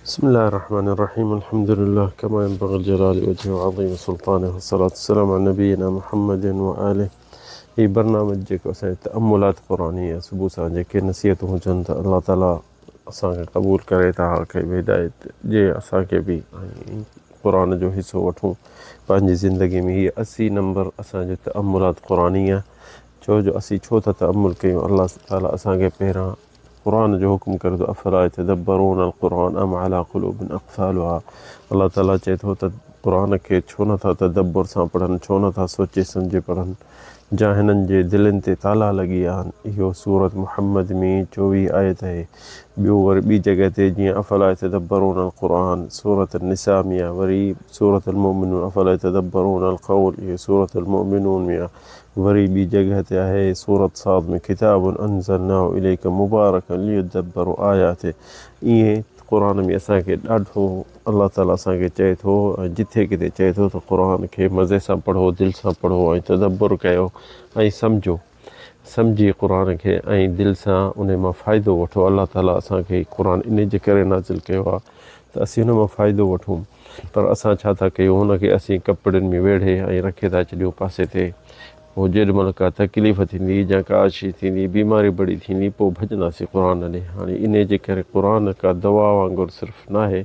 بسم الله الرحمن الرحيم الحمد لله كما ينبغي لجلال وجهه وعظيم سلطانه والصلاة والسلام على نبينا محمد وآله. هي برنامج جيڪو اسان جي تأملات قرآنيه صبح سان جيڪي نصيحتون هجن ته الله تعالي اسان کي قبول ڪري توهان کي به هدايت ڏي اسان کي به ۽ قرآن جو حصو وٺون پنهنجي زندگي ۾ هي 80 نمبر اسان جو تأملات قرآنيه ڇو جو اسين ڇو ٿا تأمل ڪيون الله تعالي اسان کي پهريان قرآن جو حڪم ڪري ٿو افلا يتدبرون القرآن ام علي قلوب اقفالها الله تعالي چئي ٿو ته قرآن کي ڇو نٿا تدبر سان پڙهن ڇو نٿا سوچي سمجهي پڙهن جا هنن جي دلين تي تالا لڳي آهن اهو سورت محمد ۾ 24 آيت آهي ٻيو وري ٻي جڳهه تي جيئن افلا يتدبرون القرآن سورت النساء ۾ آهي وري سورت المؤمنون افلا يتدبرون القول اهو سورت المؤمنون ۾ آهي وري ٻي جڳهه تي آهي سورت صاد ۾ ڪتاب انزلناه اليک مبارڪ ليدبروا آياته ائين قرآن ۾ اسان کي ڏاڍو الله تعالي اسان کي چئي ٿو ۽ جٿي ڪٿي چئي ٿو ته قرآن کي مزي سان پڙهو دل سان پڙهو ۽ تدبر ڪيو ۽ سمجهو سمجهي قرآن کي ۽ دل سان ان مان فائدو وٺو الله تعالي اسان کي قرآن ان جي ڪري نازل ڪيو آهي ته اسين ان مان فائدو وٺون پر اسان ڇا ٿا ڪيون هن کي اسين ڪپڙن ۾ ويڙهي ۽ رکي ٿا ڇڏيون پاسي تي. پوء جيڏ مهل ڪا تڪليف ٿيندي يا ڪا شيء ٿيندي، بيماري بڙي ٿيندي، پوء ڀڄنداسين قرآن ڏي. هاڻي انهي جي ڪري قرآن ڪا دوا وانگر صرف ناهي،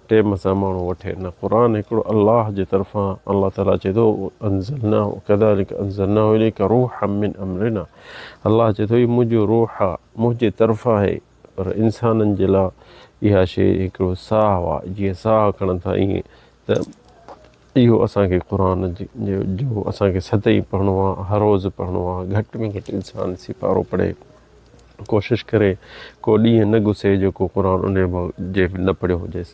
ٽيم سان ماڻهو وٺي. نه قرآن هڪڙو الله جي طرفان الله تعاليٰ چئي ٿو انزلناه ڪذلڪ انزلناه اليک روحا من امرنا الله چئي ٿو هي منهنجو روح آ، منهنجي طرفان آهي. پر انسانن جي لاء اها شيء هڪڙو ساهه آ، جيئن ساهه کڻن ٿا ائين ته اهو اسان کي قرآن جو اسان کي سدائين پڙهڻو آ، هر روز پڙهڻو آ، گهٽ ۾ گهٽ انسان سيپارو پڙهي، ڪوشش ڪري ڪو ڏينهن نه گسي جيڪو قرآن ان جي نه پڙهيو هجيس.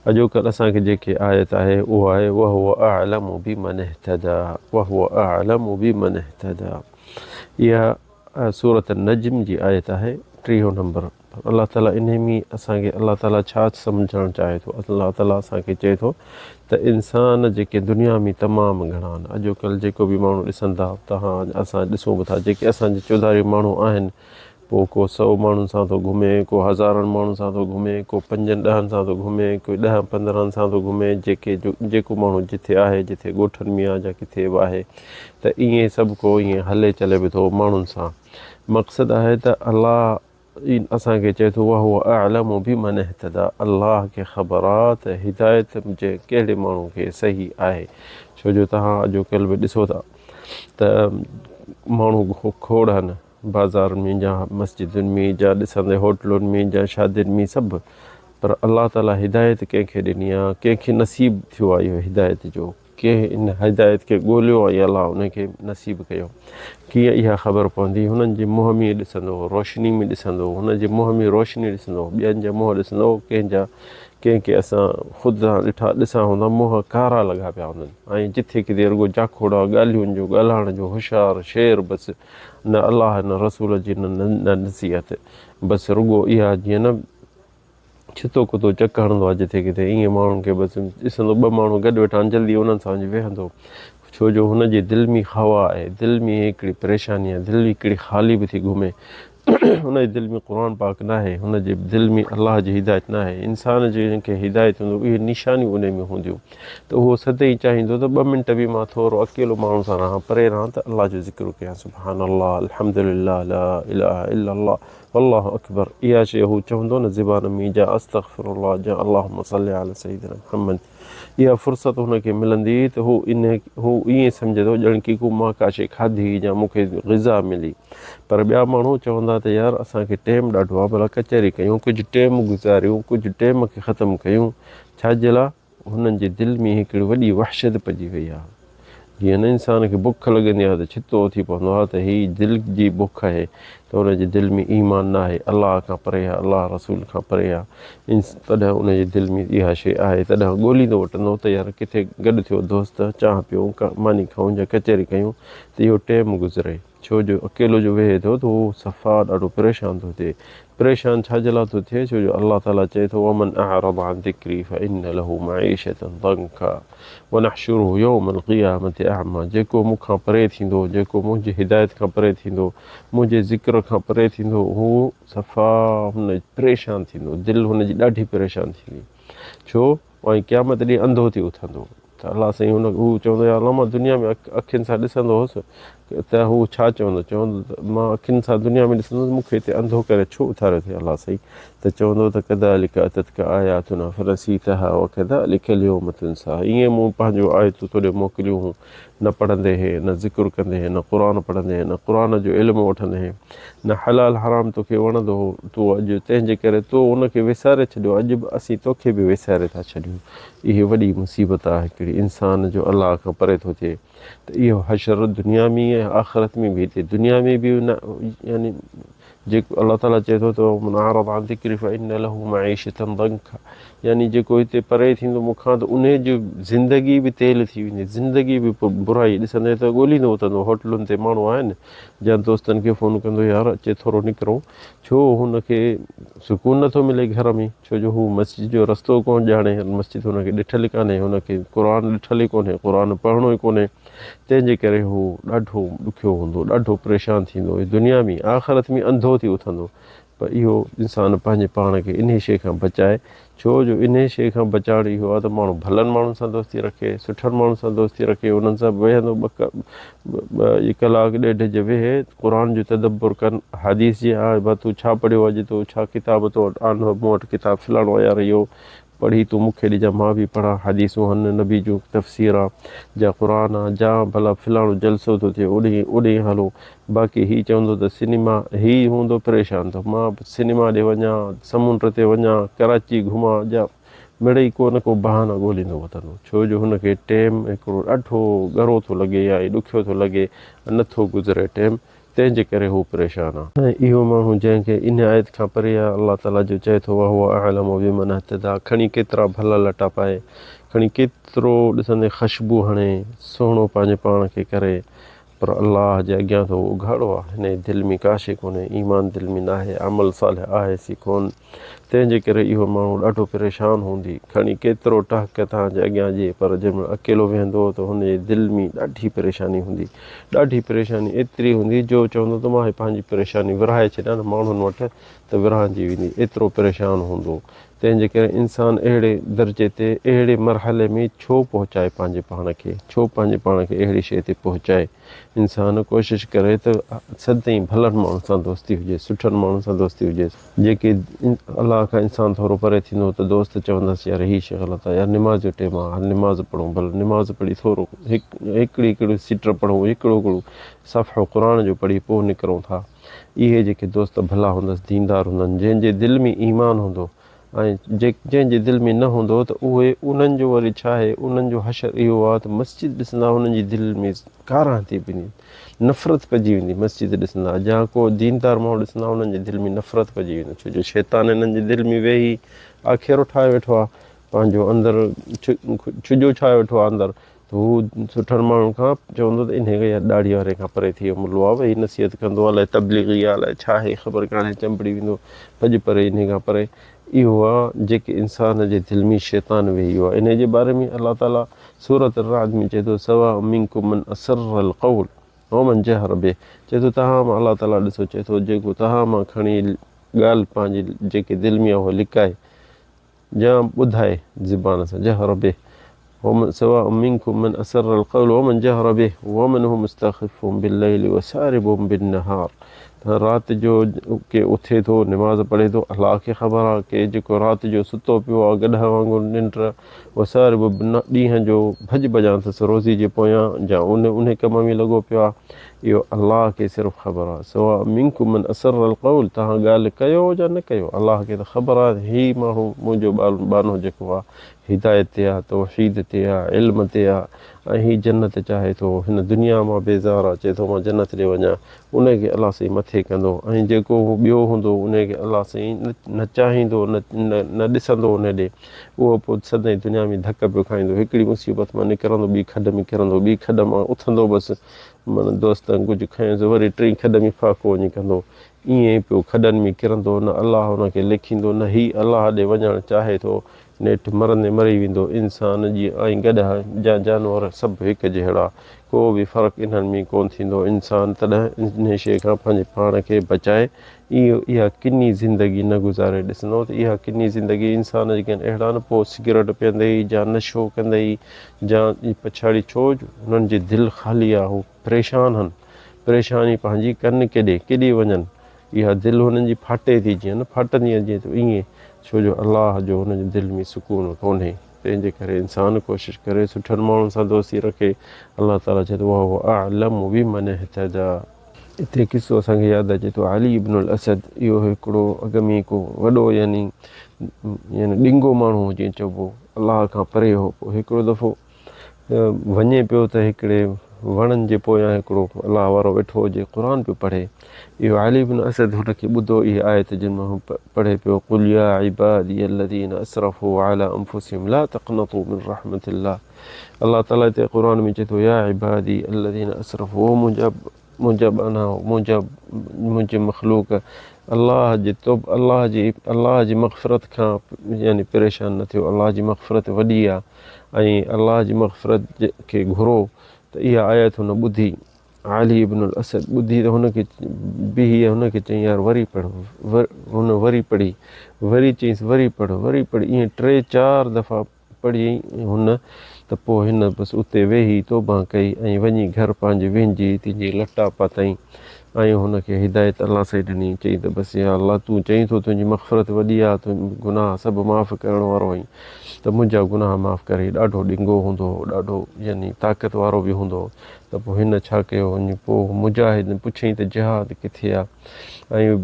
اڄوڪلهه اسان کي جيڪي آيت آهي اهو آهي وهو اعلم بمن اهتديٰ وهو اعلم بمن اهتديٰ اها سورة النجم جي آيت آهي ٽيهون نمبر پر الله تعالي انهي ۾ اسان کي الله تعالي ڇا سمجهائڻ چاهي ٿو الله تعالي اسان کي چئي ٿو ته انسان جيڪي دنيا ۾ تمام گهڻا آهن اڄوڪلهه جيڪو به ماڻهو ڏسن ٿا تهان اسان ڏسون به ٿا جيڪي اسان جي چوڌاري ماڻهو آهن پوء ڪو سئو ماڻهن سان ٿو گهمي ڪو هزارن ماڻهن سان ٿو گهمي ڪو پنجن ڏهن سان ٿو گهمي ڪو ڏهن پندرهن سان ٿو گهمي جيڪي جيڪو ماڻهو جٿي آهي جٿي ڳوٺن ۾ آهي يا ڪٿي به آهي ته ائين سڀ ڪو ائين هلي چلي به ٿو ماڻهن سان. مقصد آهي ته الله اسان کي چئي ٿو وهو اعلم بمن اهتديٰ الله کي خبر آ ته هدايت جي ڪهڙي ماڻهو کي صحيح آهي ڇو جو توهان اڄوڪلهه به ڏسو ٿا ته ماڻهو کوڙ آهن بازارن ۾ يا مسجدن ۾ يا ڏسندي هوٽلن ۾ يا شادين ۾ سڀ پر الله تعالي هدايت ڪنهن کي ڏني آ ڪنهن کي نصيب ٿيو آ اهو هدايت جو ڪنهن ان هدايت کي ڳوليو ۽ الله ان کي نصيب ڪيو. ڪيئن اها خبر پوندي؟ هنن جي منهن ۾ ڏسندو هو، روشني ۾ ڏسندو هو، هن جي منهن ۾ روشني ڏسندو هو، ٻين جا منهن ڏسندو هو، ڪنهن جا ڪنهن کي اسان خود ڏٺا ڏسان هوندا منهن ڪارا لڳا پيا هوندن ۽ جٿي ڪٿي رڳو جاکوڙا ڳالهين جو ڳالهائڻ جو هوشيار شعر بس نه الله نه رسول جي نه نصيحت بس رڳو اها جيئن نه ڇتو ڪتو چڪ هڻندو آهي جٿي ڪٿي ائين ماڻهن کي بس ڏسندو ٻه ماڻهو گڏ ويٺا آهن جلدي انهن سان وڃي ويهندو ڇو جو هن جي دل ۾ خوا آهي دل ۾ هڪڙي پريشاني آهي دل هڪڙي خالي به ٿي گهمي هن جي دل ۾ قرآن پاڪ ناهي هن جي دل ۾ الله جي هدايت ناهي انسان جي جنهن کي هدايت هوندو اهي نشانيون ان ۾ هونديون ته اهو سدائين چاهيندو ته ٻه منٽ به مان ٿورو اڪيلو ماڻهو سان رهان پري رهان ته الله جو ذڪر ڪيان سبحان الله الحمدلله لا اله الا الله والله اڪبر اها شيء هو چوندو نه زبان ۾ جا استغفر الله جا اللهم صل علي سيدنا محمد اها فرصت هن کي ملندي ته هو ان هو ائين سمجهندو ڄڻ ڪي ڪو مان ڪا شيء کاڌي يا مون کي غذا ملي پر ٻيا ماڻهو چوندا ته يار اسان کي ٽيم ڏاڍو آهي ڀلا ڪچهري ڪيون ڪجهه ٽيم گذاريون ڪجهه ٽيم کي ختم ڪيون ڇا جي لاء هنن جي دل ۾ هڪڙي وڏي وحشت پئجي وئي آهي. جيئن نه انسان کي بک لڳندي آهي ته ڇتو اٿي پوندو آهي ته هي دل جي بک آهي ته ان جي دل ۾ ايمان نه آهي، الله کان پري آهي، الله رسول کان پري آهي، تڏهن ان جي دل ۾ اها شيء آهي، تڏهن ڳوليندو وٽندو ته يار ڪٿي گڏ ٿيو دوست، چانهه پيئون، ماني کائون يا ڪچهري ڪيون ته اهو ٽيم گذري. ڇو جو اڪيلو جو ويهي ٿو ته هو صفا ڏاڍو پريشان ٿو ٿئي. پريشان ڇا جي لاء ٿو ٿئي؟ ڇو جو الله تعاليٰ چئي ٿو، ومن اعرض عن ذڪري فان له معيشة ضنڪا ونحشره يوم القيامة اعميٰ جيڪو مون کان پري ٿيندو، جيڪو منهنجي هدايت کان پري ٿيندو، منهنجي ذڪر کان پري ٿيندو، هو صفا هن پريشان ٿيندو، دل هن جي ڏاڍي پريشان ٿيندي. ڇو ۽ قيامت ڏينهن انڌو ٿي اٿندو ته الله سائين هن هو چوندو يا الله مان دنيا ۾ اکين سان ڏسندو هوس ته هو ڇا چوندو چوندو ته مان اکين سان دنيا ۾ ڏسندو هوس مون کي هتي انڌو ڪري ڇو اٿاريو اٿئي الله سائين ته چوندو ته ڪذالڪ اتتک آياتنا فنسيتها وڪذالڪ اليوم تنسا ائين مون پنهنجون آيتون تو ڏي موڪليون هون نه پڙهندي هين، نه ذڪر ڪندي هين، نه قرآن پڙهندي هين، نه قرآن جو علم وٺندي هين، نه حلال حرام توکي وڻندو هو، تو اڄ تنهن جي ڪري تو ان کي وساري ڇڏيو، اڄ به اسين توکي به وساري ٿا ڇڏيون. اهي وڏي مصيبت آهي هڪڙي انسان جو الله کان پري ٿو ٿئي ته اهو حشر دنيا ۾ ۽ آخرت ۾ به ٿئي، دنيا ۾ به نه يعني جيڪو الله تعاليٰ چئي ٿو ته ومن اعرض عن ذڪري فان له معيشة ضنڪا يعني جيڪو هتي پري ٿيندو مون کان ته انهي جي زندگي به تيل ٿي ويندي زندگي به برائي ڏسندي ته ڳوليندو وتندو هوٽلن تي ماڻهو آهن يا دوستن کي فون ڪندو يار اچي ٿورو نڪرون ڇو هن کي سڪون نٿو ملي گهر ۾ ڇو جو هو مسجد جو رستو ڪونه ڄاڻي مسجد هن کي ڏٺل ڪانهي هن کي قرآن ڏٺل ئي ڪونهي قرآن پڙهڻو ئي ڪونهي تنهن جي ڪري هو ڏاڍو ڏکيو هوندو، ڏاڍو پريشان ٿيندو ۽ دنيا ۾ آخرت ۾ انڌو ٿي اٿندو. پر اهو انسان پنهنجي پاڻ کي انهي شيء کان بچائي، ڇو جو انهي شيء کان بچائڻ اهو آهي ته ماڻهو ڀلن ماڻهن سان دوستي رکي، سٺن ماڻهن سان دوستي رکي، انهن سان ويهندو ٻه ڪلاڪ ڏيڍ جي ويهي قرآن جو تدبر ڪن، حديث جي آء با تون ڇا پڙهيو اڄ تو ڇا ڪتاب تو وٽ آندو مون وٽ ڪتاب فلاڻو آهي يار اهو پڙهي تون مون کي ڏجان مان به پڙهان حديثون هن نبي جون تفسير آ جا قرآن آ جا ڀلا فلاڻو جلسو ٿو ٿئي اوڏهين اوڏهين هلون باقي هي چوندو ته سنيما هي هوندو پريشان ته مان سنيما ڏي وڃان سمنڊ تي وڃان ڪراچي گهمان جا مڙئي ڪو نه ڪو بهانا ڳوليندو وتندو ڇو جو هن کي ٽيم هڪڙو ڏاڍو ڳرو ٿو لڳي يا ڏکيو ٿو لڳي نٿو گذري ٽيم تنهن جي ڪري هو پريشان آ. ۽ اهو ماڻهو جنهن کي انهيء آيت کان پري آ، الله تعاليٰ جو چئي ٿو وهو اعلم بمن اهتديٰ کڻي ڪيترا ڀلا لٽا پائي، کڻي ڪيترو ڏسندي خشبو هڻي، سهڻو پنهنجي پاڻ کي ڪري، پر الله جي اڳيان ته هو اگهاڙو آ، هن جي دل ۾ ڪا شيء ڪونهي، ايمان دل ۾ ناهي، عمل صالح آهي سي ڪونه. تنهن جي ڪري اهو ماڻهو ڏاڍو پريشان هوندي. کڻي ڪيترو ٽهڪ توهان جي اڳيان ڏئي پر جنهن مهل اڪيلو ويهندو ته هن جي دل ۾ ڏاڍي پريشاني هوندي. ڏاڍي پريشاني ايتري هوندي جو چوندو ته مان هي پنهنجي پريشاني ورهائي ڇڏيان نه ماڻهن وٽ ته ورهائجي ويندي. ايترو پريشان هوندو. تنهن جي ڪري انسان اهڙي درجي تي اهڙي مرحلي ۾ ڇو پهچائي پنهنجي پاڻ کي؟ ڇو پنهنجي پاڻ کي اهڙي شيء تي پهچائي؟ انسان ڪوشش ڪري ته سدائين ڀلن ماڻهن سان دوستي هجي، سٺن ماڻهن سان دوستي هجي. جيڪي الله کان انسان ٿورو پري ٿيندو ته دوست چوندس يار هي شيء غلط آهي يار نماز جو ٽيم آهي هل نماز پڙهون ڀل نماز پڙهي ٿورو هڪ هڪڙي هڪڙي سٽ پڙهون هڪڙو هڪڙو صفحو قرآن جو پڙهي پوء نڪرون ٿا. اهي جيڪي دوست ڀلا هوندس ديندار هوندن جنهن جي دل ۾ ايمان هوندو ۽ جنهن جي دل ۾ نه هوندو ته اهي انهن جو وري ڇا آهي انهن جو حشر اهو آهي ته مسجد ڏسندا انهن جي دل ۾ ڪاراهه ٿي پوندي نفرت پئجي ويندي مسجد ڏسندا يا ڪو ديندار ماڻهو ڏسندا انهن جي دل ۾ نفرت پئجي ويندي ڇو جو شيطان انهن جي دل ۾ ويهي آکيرو ٺاهي ويٺو آهي پنهنجو اندر ڇڄو ڇايو ويٺو آهي اندر ته هو سٺن ماڻهن کان چوندو ته انهيء کي يار ڏاڙهي واري کان پري ٿي ويو ملو آ ڀئي نصيحت ڪندو آ الائي تبليغي آ الائي ڇا آهي خبر ڪانهي چنبڙي ويندو ڀڄ پري انهيء کان پري اهو آ جيڪي انسان جي دل ۾ شيطان ويهي ويو آ انهيء جي باري ۾ الله تعاليٰ سورة الرعد ۾ چئي ٿو سواء منڪم من اسر القول ومن جهر به چئي ٿو توهان مان الله تعاليٰ ڏسو چئي ٿو جيڪو توهان مان کڻي ڳالهه پنهنجي جيڪي دل ۾ آ اها لڪائي جا ٻڌائي زبان سان، جهر به، ومن سواء منڪم من اسر القول ومن جهر به ومن هو مستخف بالليل وسارب بالنهار ته رات جو ڪي اٿي ٿو نماز پڙهي ٿو الله کي خبر آهي ڪي جيڪو رات جو ستو پيو آهي گڏهه وانگر ننڊ وسارب ڏينهن جو ڀڄ ڀڄان اٿس روزي جي پويان جا ان ان ڪم ۾ لڳو پيو آهي اهو الله کي صرف خبر آهي سواء منڪم من اسر القول توهان ڳالهه ڪيو يا نه ڪيو الله کي ته خبر آهي ته هي ماڻهو منهنجو ٻانهو جيڪو آهي هدايت تي آهي توحيد تي آهي علم تي آهي ۽ هي جنت چاهي ٿو هن دنيا مان بيزار آهي چئي ٿو مان جنت ڏي وڃان ان کي الله سائين مٿي ڪندو ۽ جيڪو هو ٻيو هوندو ان کي الله سائين نه چاهيندو نه ڏسندو ان ڏي اهو پوء سدائين دنيا ۾ ڌڪ پيو کائيندو هڪڙي مصيبت مان نڪرندو ٻي کڏ ۾ ڪرندو ٻي کڏ مان اٿندو بس معنيٰ دوستن ڪجهه کنيس وري ٽئين کڏ ۾ ڦاڪو وڃي ڪندو. ائين ئي پيو کڏن ۾ ڪرندو، نه الله ان کي ليکيندو، نه هي الله ڏي وڃڻ چاهي ٿو. نيٺ مرندي مري ويندو. انسان جي ۽ گڏهه جا جانور سڀ هڪ جهڙا. ڪو به فرق انهن ۾ ڪونه ٿيندو. انسان تڏهن انهي شيء کان پنهنجي پاڻ کي بچائي ۽ اها ڪني زندگي نه گذاري. ڏسندؤ ته اها ڪني زندگي انسان جيڪي آهن اهڙا نه پوء سگريٽ پيئندي يا نشو ڪندي يا پڇاڙي ڇو جو هنن جي دل خالي آهي هو پريشان هن پريشاني پنهنجي ڪن ڪيڏي ڪيڏي وڃن اها دل هنن جي ڦاٽي ٿي جيئن نه ڦاٽندي آهي جيئن ته ائين ڇو جو الله جو هن جي دل ۾ سڪون ڪونهي تنهن جي ڪري انسان ڪوشش ڪري سٺن ماڻهن سان دوستي رکي الله تعالي چئي ٿو وهو اعلم بمن اهتدي. اتي قصو اسان کي ياد اچي ٿو علي ابن الاسد اهو هڪڙو اڳ ۾ ڪو وڏو يعني يعني ڏنگو ماڻهو هو جيئن چئبو الله کان پري هو پوء هڪڙو دفعو وڃي پيو ته هڪڙي وڻن جي پويان هڪڙو الله وارو ويٺو هجي قرآن پيو پڙهي. اهو علي بن اسد هن کي ٻڌو اهي آيت جن مان هو پڙهي پيو قل يا عبادي الذين اسرفوا علي انفسهم لا تقنطوا من رحمة الله الله تعالي هتي قرآن ۾ چئي ٿو يا عبادي الذين اسرفوا او منهنجا منهنجا ٻانها منهنجا منهنجي مخلوق الله جي توب الله جي الله جي مغفرت کان يعني پريشان نه ٿيو الله جي مغفرت وڏي آ ۽ الله جي مغفرت کي گهرو ته اها آيت هن ٻڌي علي ابن الاسد ٻڌي ته هن کي بيهي هن کي چئي يار وري پڙهه هن وري پڙهي وري چئيس وري پڙهه وري پڙهي ائين ٽي چار دفعا پڙهي هن ته پوء هن بس اتي ويهي توبه ڪئي ۽ وڃي گهر پنهنجي وهنجي تنهنجي لٽا پاتائين ۽ هن کي هدايت الله سائين ڏني چئي ته بس يا الله تون چئين ٿو تنهنجي مغفرت وڏي آ تون گناهه سڀ معاف ڪرڻ وارو آهين ته منهنجا گناهه معاف ڪر هي ڏاڍو ڏنگو هوندو هو ڏاڍو يعني طاقت وارو به هوندو هو ته پوء هن ڇا ڪيو وڃي پوء مجاهد پڇيائين ته جهاد ڪٿي آ ۽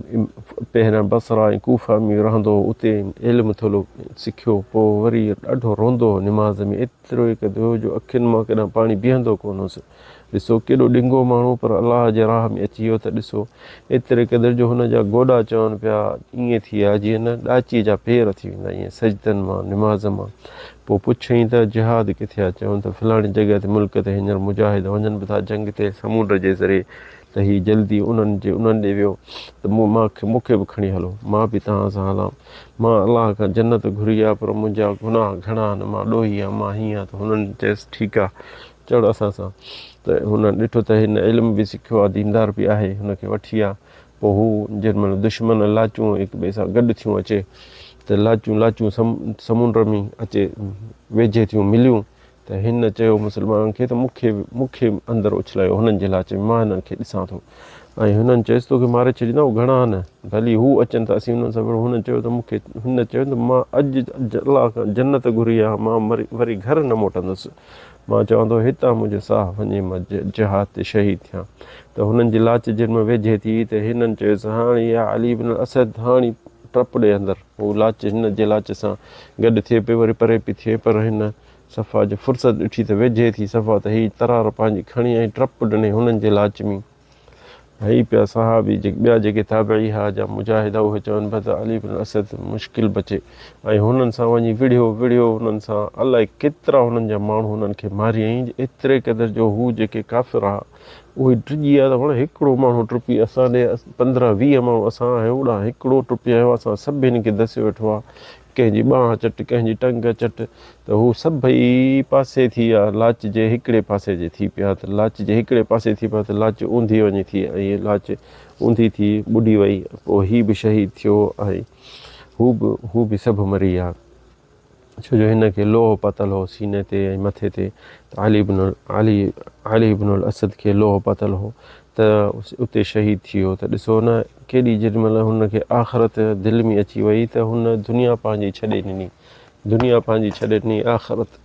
پهريان بصره ۽ ڪوفه ۾ رهندو هو اتي علم ٿورو سکيو پوء وري ڏاڍو روئندو هو نماز ۾ ايترو ڪندو هو جو اکين مان ڪڏهن پاڻي بيهندو ڪونه هوس ڏسو ڪيڏو ڏنگو ماڻهو پر الله جي راهه ۾ اچي ويو ته ڏسو ايتري قدر جو هن جا گوڏا چون پيا ائين ٿي ويا جيئن نه ڏاچي جا پير ٿي ويندا ائين سجدن مان نماز مان پوء پڇيائين ته جهاد ڪٿي آهي؟ چون ته فلاڻي جڳهه تي ملڪ تي هينئر مجاهد وڃن به ٿا جنگ تي سمونڊ جي ذريعي ته هي جلدي انهن جي انهن ڏي ويو ته مون مان کي مون کي به کڻي هلو مان به توهان سان هلان مان الله کان جنت گهري آهي پر منهنجا گناهه گهڻا آهن مان ڏوهي آهيان مان هيئن آهيان ته هنن چيس ٺيڪ آهي چڙهه اسان سان ته هنن ڏٺو ته هن علم به سکيو آهي ديندار به آهي هن کي وٺي آ پوء هو جنهن مهل دشمن لاچون هڪ ٻئي سان گڏ ٿيون اچي ته لاچون لاچون سمنڊ ۾ اچي ويجهي ٿيون مليون ته هن چيو مسلمانن کي ته مون کي مون کي اندر اڇلايو هنن جي لاچ ۾ مان هنن کي ڏسان ٿو ۽ هنن چيس توکي ماري ڇڏيندا هو گهڻا آهن ڀلي هو اچن ته اسين هنن سان وڙهون هنن چيو ته مون کي هن چيو ته مان اڄ الله کان جنت گهري آهي مان مري وري گهر نه موٽندس مان چوان ٿو هتان منهنجو ساهه وڃي مان جهاد تي شهيد ٿيان ته هنن جي لاچ جن ۾ ويجهي ٿي ته هنن چيس هاڻي يا علي بن الاسد هاڻي ٽپ ڏي اندر هو لاچ هن جي لاچ سان گڏ ٿئي پئي وري پري پئي ٿئي پر هن صفا جو فرصت ڏٺي ته ويجهي ٿي صفا ته هي ترار پنهنجي کڻي ۽ ٽپ ڏني هنن جي لاچ ۾ هي پيا صحابي جيڪي ٻيا جيڪي تابعي ها جا مجاهد اهي چون پيا ته علي بن اسد مشڪل بچي ۽ هنن سان وڃي وڙهيو وڙهيو هنن سان الائي ڪيترا هنن جا ماڻهو هنن کي ماريائين ايتري قدر جو هو جيڪي ڪافر ها اهي ڊڄي ويا ته هاڻي هڪڙو ماڻهو ٽپي اسان ڏي 15 20 ماڻهو اسان آهيون هوڏانهن هڪڙو ٽپي آيو اسان سڀني کي دسيو ويٺو آهي ڪنهن جي ٻانهن چٽ، ڪنهن جي ٽنگ چٽ ته هو سڀئي پاسي ٿي ويا، لاچ جي هڪڙي پاسي جي ٿي پيا ته لاچ جي هڪڙي پاسي ٿي پيا ته لاچ اونڌي وڃي ٿي ۽ لاچ اونڌي ٿي ٻڏي وئي، پوء هي به شهيد ٿيو ۽ هو به هو به سڀ مري ويا، ڇو جو هن کي لوهه پاتل هو سيني تي ۽ مٿي تي ته علي بن علي علي بن الاسد کي لوهه پاتل هو ته اتي شهيد ٿي ويو ته ڏسو نه ڪيڏي جيڏي مهل هن کي آخرت دل ۾ اچي وئي ته هن دنيا پنهنجي ڇڏي ڏني دنيا پنهنجي ڇڏي ڏني آخرت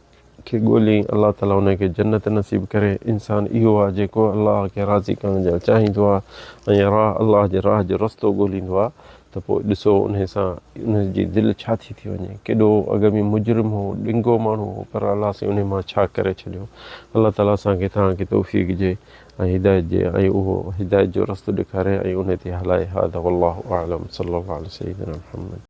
کي ڳولي الله تعالي ان کي جنت نصيب ڪري انسان اهو آهي جيڪو الله کي راضي ڪرڻ جي لاء چاهيندو آهي ۽ راهه الله جي راهه جو رستو ڳوليندو آهي ته پوء ڏسو انهي سان انهي جي دل ڇا ٿي ٿي وڃي ڪيڏو اڳ ۾ مجرم هو ڏنگو ماڻهو هو پر الله سائين انهي مان ڇا ڪري ڇڏيو الله تعالي اسان کي توهان کي توفيق جي ۽ هدايت ڏي ۽ اهو هدايت جو رستو ڏيکاري ۽ انهي تي هلائي هذا والله اعلم صلي الله علي سيدنا محمد.